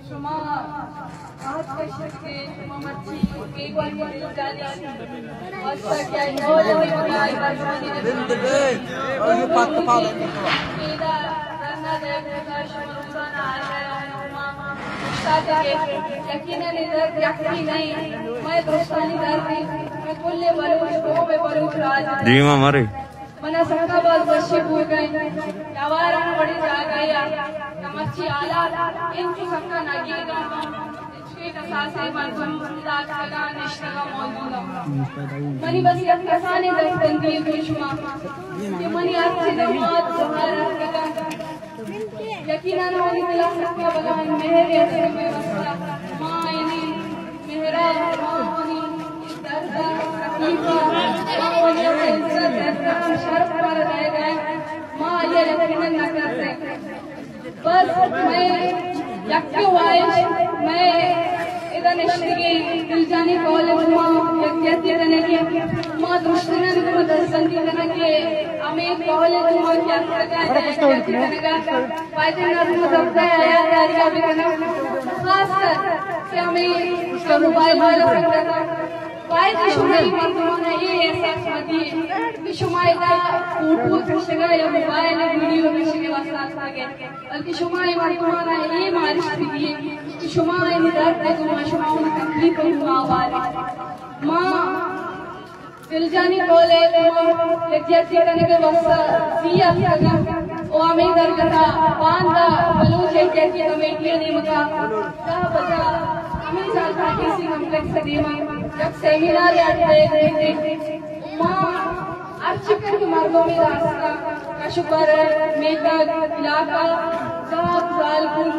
شما آہت کشت کہ شما مرچی بیگواہی دل جانی اور سرجائی مول میں بنائی بنائی زندگی اور یہ پت پا پیدا کرنا دے، شما روزانہ آ رہے ہیں، شما یقیناً ادھر یقین نہیں، میں درستانی درد، میں کل بلوچ قوم، بلوچ راج دیما مرے۔ منا سکا باز وشی بوگ ء انت کہ آواران وڑیں جاگہ ء کہ مرچی حالات انچو سکا نگیگ ء انت، ہچکیں کساسے مردم ادا اتکگ ء نشتگ ء موجود انت۔ منی بس یک کسانیں دستبندی ء گوں شما کہ منی ہرچ دمات گوہار اتکگ انت۔ یقیناً منی دل ء سکا بلاہیں مہرے است مئے واستا۔ ما آیانی مہر ء، ما آیانی درد ء، تکلیف ء، ما آیانی عزت، احترام، شرف مارا دئیگ ء انت۔ ما آئی ء یقیناً نہ کرت۔ بس مئے یکیں واہش، مئے ادا نشتگیں دلجانی کہول ء گوما یکجہتی کنگ ء، ما درستینانی گوما دستبندی کنگ ء، ہمے کہول ء گوما کہ اتکگ ء یکجہتی کنگ ء، باید نظم و ضبط ء حیال داری ء بکناں، خاص کر کہ ہمے موبائل والا سنگتاں، باید شمئے مردماں اے احساس مہ دیئے کہ شما ادا فوٹو کشگ ء یا موبائل ء ویڈیو کشگ ء واسطہ اتکگ ئے، بلکہ شما اے مردماں اے مارشت بدیئے کہ شما اے درد ء گوما، شما اے تکلیف ء گوما ہوار ئے۔ ما دلجانی کہول ء گوما یکجہتی کنگ ء واستہ زی ء اتکگ آں و ہمے درگت ء باندا بلوچ یکجہتی کمیٹی ء نیمگ ء دہ بجا ہمے جاگہ ڈی سی کمپلیکس ء دیما یک سیمینارے اڈ دئیگ بیت۔ ما ہرچ کہ مردم ادا است، کشوک ء میتگ، علاقہ، زہگ، زالبول،